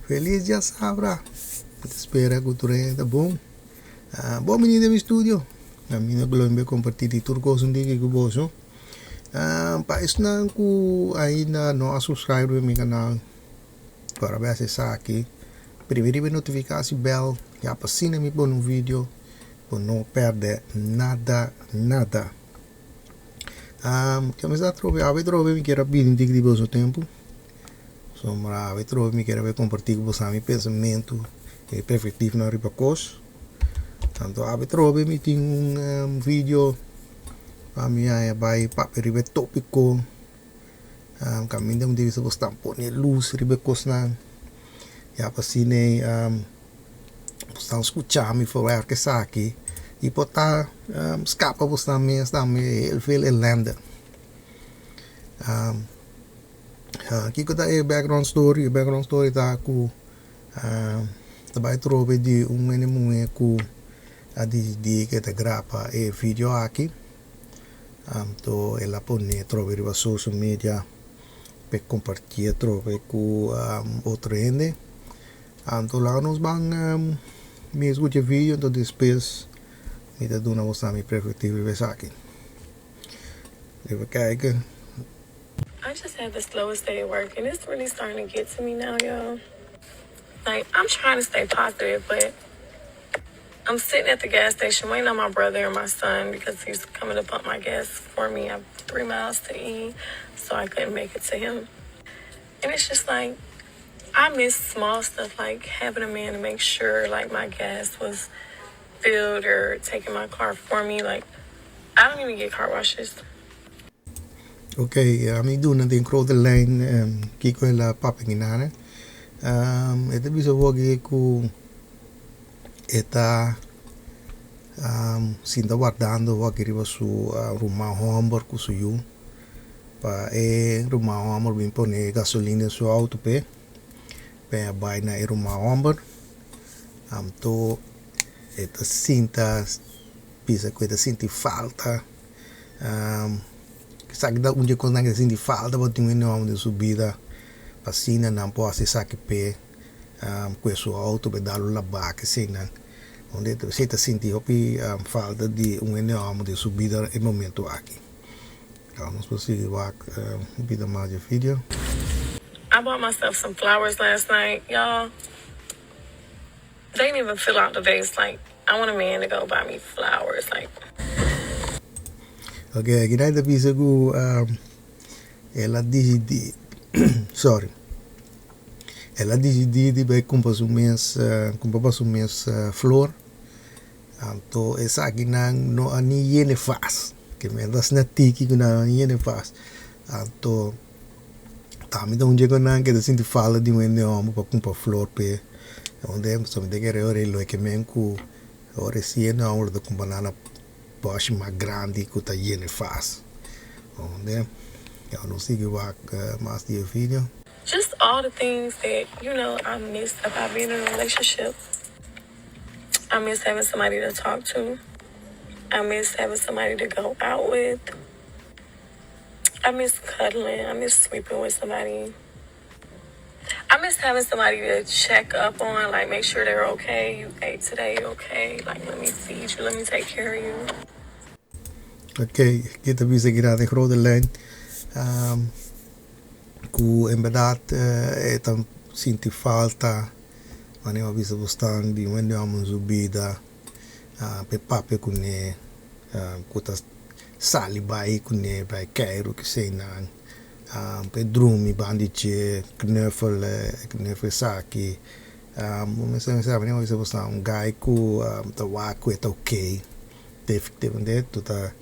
Felis djasabra. Mi ta spera ku tur hende ta bon. Bon bini den mi studio. Ami no gloria mi kompartí di tur kos un diki ku boso. Pa esnan ku ainda no a subscribe riba mi kanal, por a bes esaki, primi riba e notifikasi bèl ya pa asina mi pone un video bo no pèrdè nada nada. Kemesa atrobe, awe atrobe mi kier a bini un tiki di boso tempu. Pasobra awe atrobe mi kier a bai kompartí ku boso mi pensamentu i mi perspektifnan riba kos. Tantu awe atrobe mi tin un video pa mi haña bai papia riba e tópiko kaminda mi ta bisa boso ta pone lus riba e kosnan ya pa asina boso ta skucha mi for esaki i por ta skapa boso mes tambe heel veel ellende. Kiko ta e background story? E background story ta ku ta bai trobe di un hende muhé ku a disidí ke ta graba e video aki. Anto el a pone trobe riba social media pa e kompartié trobe ku otro hende. Anto laga nos ban mi skucha e video anto despues mi ta duna boso mi perspektiva riba esaki. Even kijken. I just had the slowest day at work and it's really starting to get to me now, y'all. Like, I'm trying to stay positive, but I'm sitting at the gas station waiting on my brother and my son because he's coming to pump my gas for me. I have 3 miles to eat, so I couldn't make it to him. And it's just like, I miss small stuff like having a man to make sure, like, my gas was filled or taking my car for me. Like, I don't even get car washes. Ok, ami duna den grote lijn kiko el a papia kinan. E ta bisa awor ku e ta sinta wardando awor riba su ruman hòmber ku su yu pa e ruman hòmber bin pone gasolina den su outo p'e pa e bai na e ruman hòmber. Anto e ta sinta bisa ku e ta sinti falta, esaki ta un di e kosnan ku e ta sinti falta pa tin un hende hòmber den su bida pa asina nan por hasi esaki p'e ku e su outo pa e dal un labá eseinan. Esei ta sinti hopi falta di un hende hòmber den su bida e momento aki. Nos por sigui wak un pida mas di e video. I bought myself some flowers last night, y'all. They didn't even fill out the vase. Like, I want a man to go buy me flowers. Like, Ok, aki nan ta bisa ku el a disidí, sorry, el a disidí di bai kumpra su mes, kumpra pa su mes flor. Anto esakinan no a ni yena e vas, ke men ta asina tiki ku nan no a ni yena e vas. Anto tambe ta un dje ku nan ke ta sinti falta di un hende hòmber pa kumpra flor p'e. Unda mi ta kere ora e loke men ku ora e si hende hòmber lo ta kumpra nan na bòshi mas grandi ku ta yena e vas. Unda ya nos sigui wak mas di e video. Just all the things that I miss about being in a relationship. I miss having somebody to talk to. I miss having somebody to go out with. I miss cuddling. I miss sleeping with somebody. I miss having somebody to check up on, like, make sure they're okay. You ate today, you okay? Like, let me feed you, let me take care of you. Ok, aki ta bisa aki den grote lijn ku en bèrdat e ta sinti falta manera mi a bisa bosnan di un hende hòmber den su bida pa e papia kuné ku ta sali bai kuné bai keiru keseinan pa e drumi banda di dje knuffel knuffel esaki. Mi sa manera mi a bisa bosnan un guy ku ta wak ku e ta okay definitivamente ta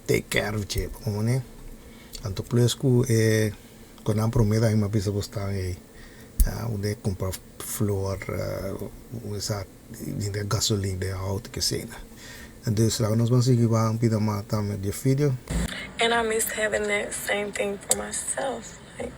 take care of dje bo kono. Anto plus ku e ku nan promé tambe mi a bisa bosnan ei unda e kumpra flor sa di gasolina den outo keseinan. Dus laga nos ban sigui wak un pida mas tambe di e video. And I miss having that same thing for myself. Like,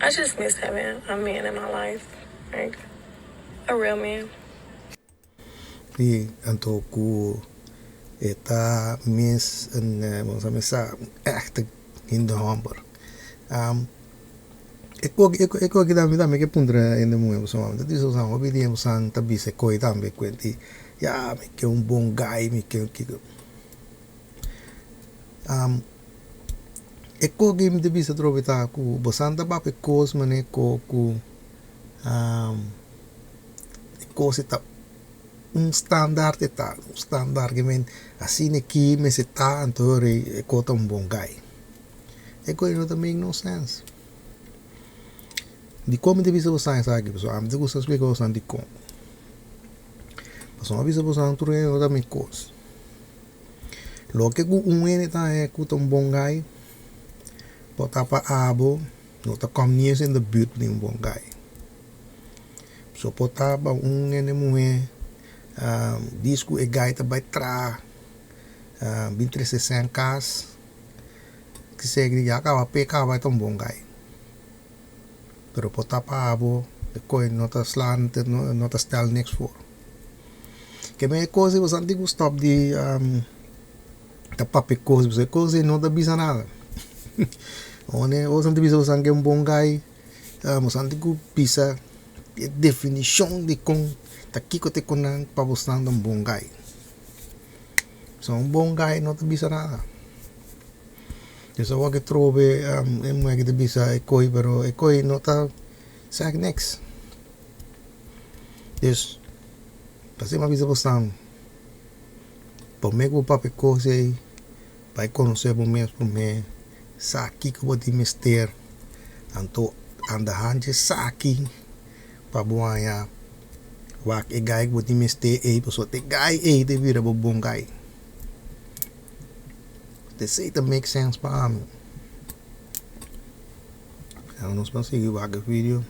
I just miss having a man in my life. Like, a real man. I anto ku e ta miss un, nos a misa un echte hende hòmber. E koki e koki tambe tambe ke puntra hende muhé pasobra mi ta bisa boso hopi dia boso ta bisa e koki tambe kuenti ya mi ke un bon guy mi ke kiko e koki mi ta bisa atrobe ta ku boso ta papia kos manera ko ku e kos ta un standaard e ta un standaard ke men asina aki mester ta anto e ko ta un bon guy. E koe no ta make no sense. Dikon mi ta bisa bosan esaki? Pasobra ami ta gusta splika bosan dikon. Pasobra mi a bisa bosan tur hende no ta mi kos. Loke ku un hende ta haña ku ta un bon gai, por ta pa abo no ta kom ni eens in de buurt di un bon gai. So por ta pa un hende muhé dis ku e gai ta bai traha bin trese sèn kas. Kisei ya kaba p'e kaba e ta un bon gai. Pero por ta pa abo e koe no ta sla no ta stel niks for. Ke men e kos ei boso tin ku stop di ta papia kos pasobra e kos ei no ta bisa nada. Ora boso ta bisa boso ke un bon gai boso tin ku bisa e definishon di kon ta kiko ta e konan pa boso ta un bon gai. So un bon guy no ta bisa nada. Yo sa wak e trobe e muher ki ta bisa e koi pero e koi no ta seg niks. Dus pasei mi a bisa bosan prome ku bo papia kos ei bai konosé bo mes prome sa kiko bo tin mester anto anda hanchi esaki pa bo haña Wak e gai ku bo tin mester ei pasobra ta e gai ei ta bira bo bon gai. Esei ta make sense pa ami. Now nos ban sigui wak e video.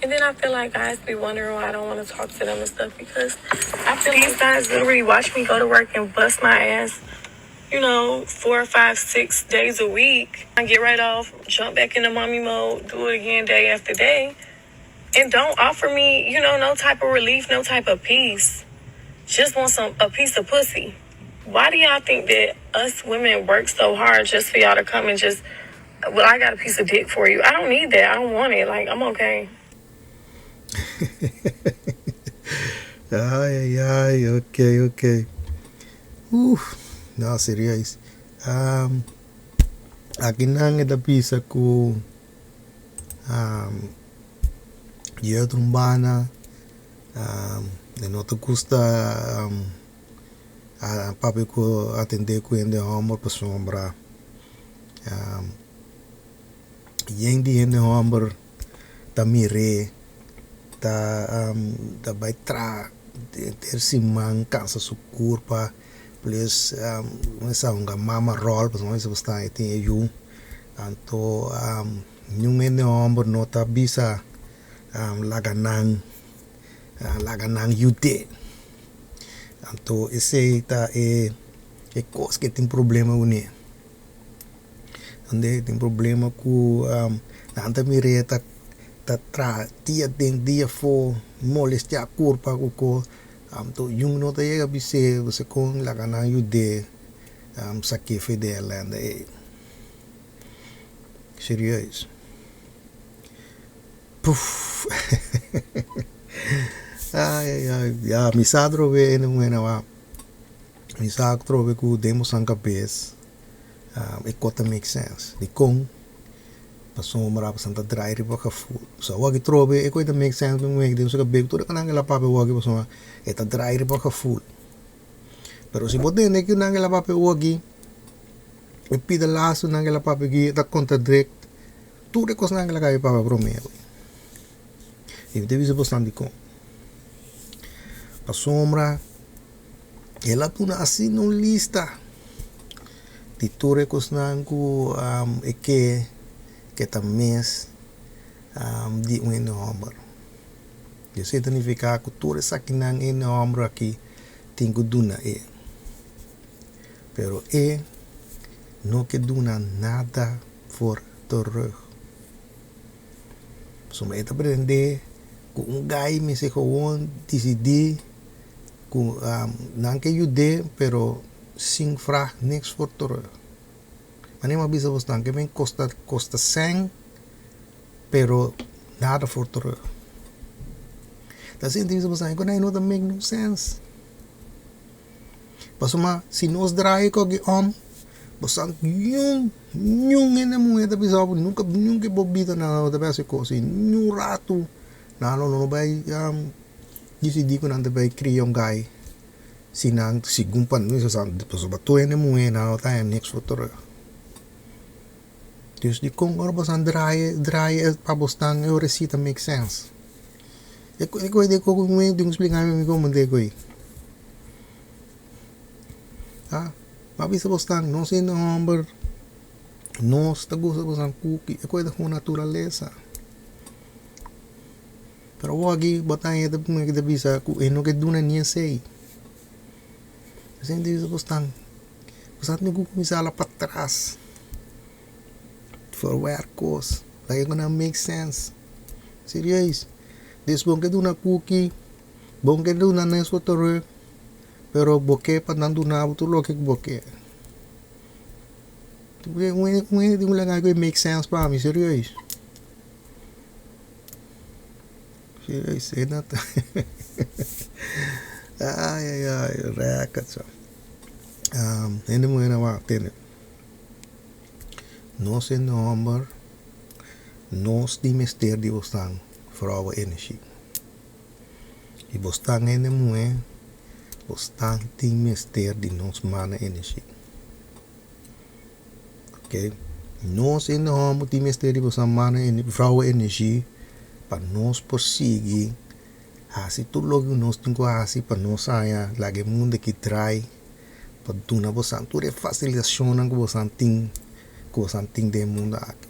And then I feel like guys be wondering why I don't wanna talk to them and stuff because I feel like these guys literally watch me go to work and bust my ass you know four five six days a week I get right off jump back into mommy mode do it again day after day and don't offer me you know no type of relief no type of peace just want some a piece of pussy why do y'all think that us women work so hard just for y'all to come and just well I got a piece of dick for you I don't need that I don't want it like I'm okay. Ay ay ay ok ok uf no serieus aki nan e ta bisa ku Di otro un banda e no ta gusta papia ku atendé ku hende hòmber pasobra yen di hende hòmber ta mir'é ta ta bai traha henter siman kansa su kurpa plus mester a hunga mama ròl pasobra e tin e yu anto. Niun hende hòmber no ta bisa laga nan laga nan yud'é. Anto esei ta e e kos ke tin problema kuné. Ande tin problema ku nan ta mir'é ta ta traha dia den dia afó molestiá kurpa ku kos anto yun no ta yega bis'é bo kon laga nan yud'é sak'é for di e ellende ei. Serieus. Puf. Ai ai ai. Ya, mi sa atrobe hende muhé nan wak. Mi sa atrobe ku den boso kabes e kos ta make sense. Dikon? Pasobra boso ta drai riba gevoel. So awor aki trobe e kos ta make sense den muhé den su kabes tur e ku nan a papia awor aki pasobra e ta drai riba gevoel. Pero si bo tende ku nan a papia awor aki. E pida lasonan el a papia aki ta contradict tur e kosnan ku el a kaba di papia prome. I mi ta bisa boso dikon. Pasobra el a pone asina un lista di tur e kosnan ku e ke ke ta mes di un hende hòmber. Esei ta nifiká ku tur esakinan hende hòmber aki tin ku duna e. Pero e no ke duna nada for terug. Pasobra e ta pretendé ku un gai mester gewoon disidí ku nan ke yud'é pero sin frag niks for terug. Manera mi a bisa bosnan ke men kosta kosta sèn. Pero nada voor terug. Ta sinti mi sa ku no ta make no sense. Pasobra si nos draai koki om, boso niun niun hende muhé ta bisa bo nunka nunka bo bida nan no ta bai hasi kos i niun ratu nan lo no bai disidí ku nan ta bai kria un gai si nan segun pa pasobra tur hende muhé nan no ta haña niks for terug. Dus dikon ora boso a draai draai pa bo stan e ora si ta make sense. E e koe de koko mi tin ku splika mi komo de koe. Ah, ma bisa bo stan nos hende homber nos ta gusta bo stan kuki e koe ta kon naturalesa. Pero awor aki bo ta haña ta bisa ku e no ke duna ni esei. Esei ta bisa bo stan. Bo sa tin ku kuminsá la patras verwerk kos laga ku nan make sense serieus des bo ke duna kuki bo ke duna nan su terug pero bo ke pa nan duna bo tur loke ku bo ke un hende tin ku laga ku make sense pa mi serieus serieus e na ta ai ai ai rèkert sa. Hende muhé nan wak tende. Nos hende hòmber nos tin mester di bosnan vrouwen energie. I bosnan hende muhé bosnan tin mester di nos manan energie. Oke, nos hende hòmber tin mester di bosnan manan vrouwen energie pa nos por sigui Hasi tur loke ku nos tin ku hasi pa nos haña laga e mundu aki drai, pa duna bosan tur e fasilitashonnan ku bosan tin, ku bosan tin den e mundu aki.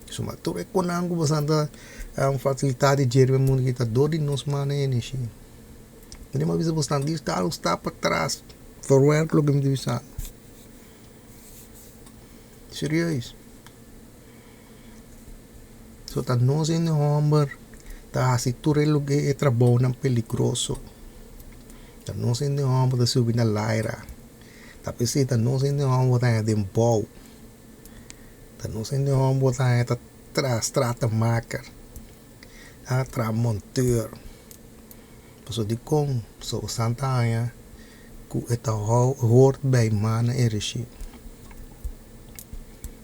Suma tur e konan ku bosan ta fasilitá di dje riba e mundu aki ta dor di nos mano energia. Mi ta bisa bosan di sta un stap patras, forward loke mi ta bisa. Serieus. So ta nos hende homber ta hasi tur e loke e trabounan peligroso. Ta nos hende homber ta subi na laira. Ta p'esei ta nos hende homber ta haña den bou. Ta nos hende homber ta haña ta traha stratenmaker, a traha monteur. Pasobra dikon? Pasobra bosan ta haña ku e ta hoort bij manan e reshi.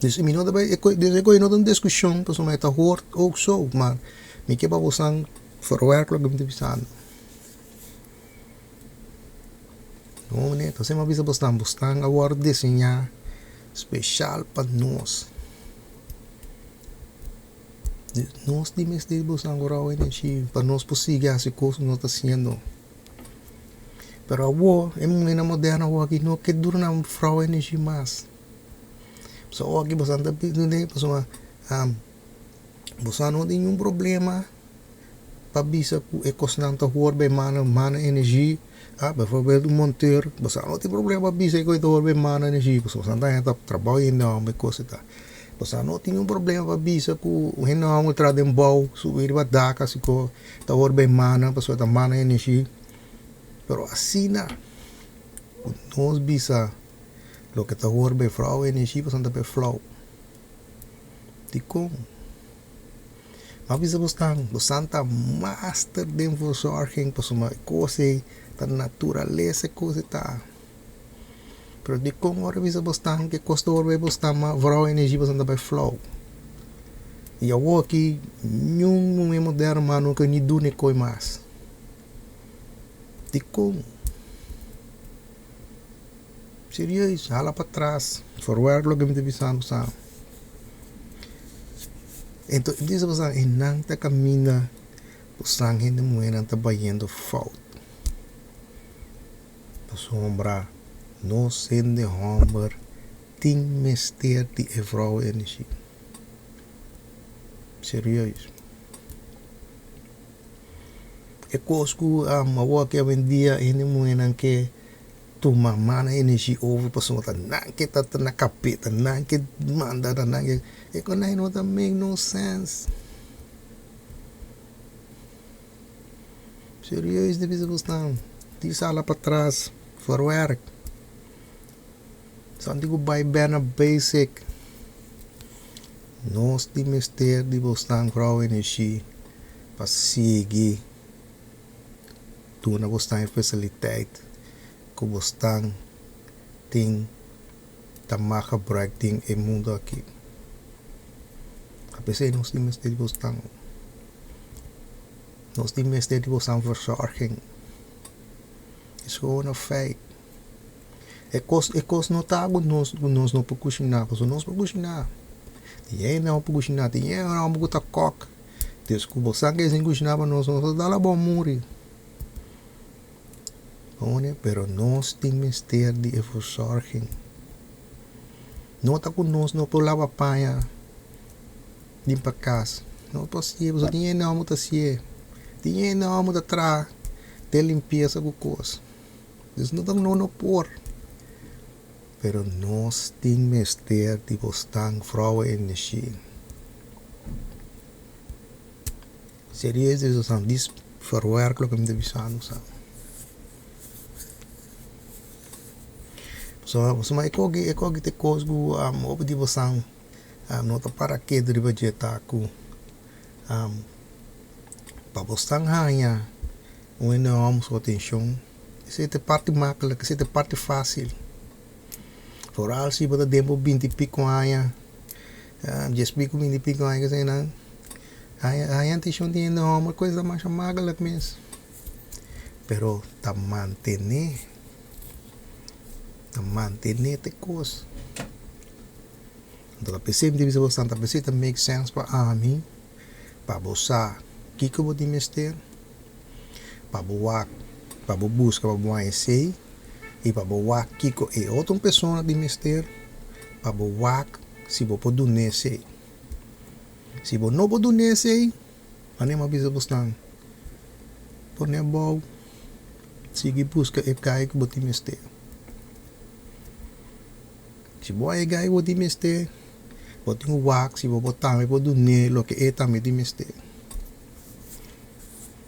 Dus mi no ta bai, dus e koe no ta un diskushon pasobra e ta hoort ook zo, maar mi ke pa bosan verwerk loke mi ta bisando. No meneer, ta asina mi a bisa bosnan, bosnan a wòrdu diseñá speshal pa nos. Nos di mester bosnan ku rou energia pa nos por sigui hasi kos ku nos ta hasiendo. Pero awor e muhernan moderno awor aki no ke dura nan frou energia mas. So awor aki boso ta pidi pasobra boso no tin ningun problema pa bisa ku e kosnan ta hoor bay mano mano energia ah bijvoorbeeld un monteur boso no tin problema pa bisa ku e ta hoor bay mano energia pasobra boso ta haña trabou hende homber kos e ta. Boso no tin ningun problema pa bisa ku hende homber traha den bou subi riba dak asi ko ta hoor bay mano pasobra ta mano energia pero asina ku nos bisa. Loke ta hoor bij vrouw energie pasobra ta bij flauw. Dikon? M'a bisa bosnan, bosnan ta master den verzorging pasobra e kos ei ta naturalesa e kos ei ta. Pero dikon ora bisa bosnan ku e kos ta hoor bij bosnan ma vrouw energie pasobra ta bij flauw. I awor aki niun muhé moderno mas no ke ni duna e koi mas. Dikon? Serieus, hala pa tras, verwerk loke mi ta bisa bo sa. Ento mi ta bisa bo sa, e nan ta kaminda ku san hende muhénan ta bayendo fout. Pasobra nos hende hòmber tin mester di e vrou energie. Serieus. E kos ku awor aki awendia hende muhénan ke tuma mana energia over pasobra ta nan ke ta na kapé, ta nan ke manda, ta nan ke e konai no ta make no sense. Serieus ta bisa bosnan, tin sala patras, voorwerk. Santi ku bai bèna basic. Nos tin mester di bosnan Vrouw Energie pa sigui duna bosnan e faciliteit ku bosnan tin ta mag gebruik den e mundo aki. Apesei nos tin mester di bosnan. Nos tin mester di bosnan verzorging. Es gewoon een feit. E kos, e kos no ta ku nos, ku nos no por kushiná, pasobra nos por kushiná. Tin hende no por kushiná, tin hende ku ta kòk. Dus ku bo sa ke sin kushiná pa nos, nos ta dal abou muri. Pone, pero nos tin mester di e verzorging. No ta ku nos no por laba paña limpa kas. No por hasié, pasobra tin hende ku ta hasié. Tin hende ku ta traha den limpiesa ku kos. Dus no ta no no por. Pero nos tin mester di bosnan vrouwenenergie. Serieus di esnan dis verwerk loke mi ta bisando sa. So pasobra e koki e koki ta e kos ku hopi di bosnan no ta para ketu riba dje ta ku pa bosnan haña Un hende hòmber su atenshon, esei ta e parti maklik, esei ta e parti fásil. Foral si bo ta den bo binti i piko aña, dies piko, binti i piko aña eseinan, haña haña atenshon di hende hòmber kos ta masha maklik mes. Pero ta mantené, ta mantené ta e kos. Anto ta p'esei mi ta bisa bo esnan, ta p'esei ta make sense pa ami, pa bo sa kiko bo tin mester. pa bo wak, pa bo buska pa bo haña esei i pa bo wak kiko e otro persona tin mester pa bo wak si bo por dun'é esei. Si bo no por dun'é esei, manera mi a bisa bosnan, pone abou, sigui buska e kai ku bo tin mester. Si bo haña e gai ku bo tin mester, bo tin ku wak si bo por tambe por dun'é loke e tambe tin mester.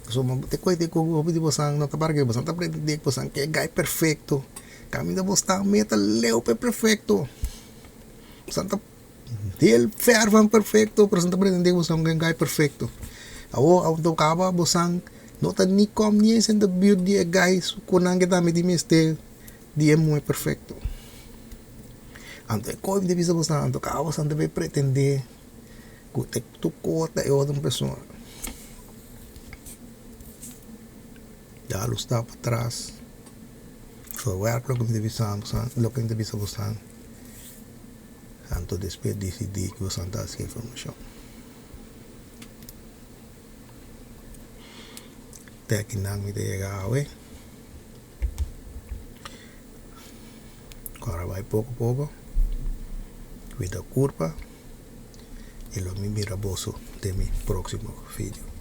Pasobra bo ta kohe ku hopi di bosan no ta para ke bosan ta pretendé ku bosan ke gai perfekto. Kaminda bo sta meta leu pa e perfekto. Bosan ta heel ver van perfekto pero bosan ta pretendé ku bosan ke gai perfekto. Awor a kaba bosan no ta ni kom ni eens in de buurt di e gai ku nan ke tambe tin mester di e muhé perfekto. Anto e kohe mi ta bisa bosan anto kaba bosan ta bay pretendé ku ta tur kos ta e otro persona. Ya lo sta patras. Verwerp loke mi ta bisa bosan, loke mi ta bisa bosan. Anto despues disidí ku bosan ta hasi informashon. Te akinan mi ta yega awe. Ora bai poko poko. Cuida kurpa. Y lo mi mira boso den mi próximo video.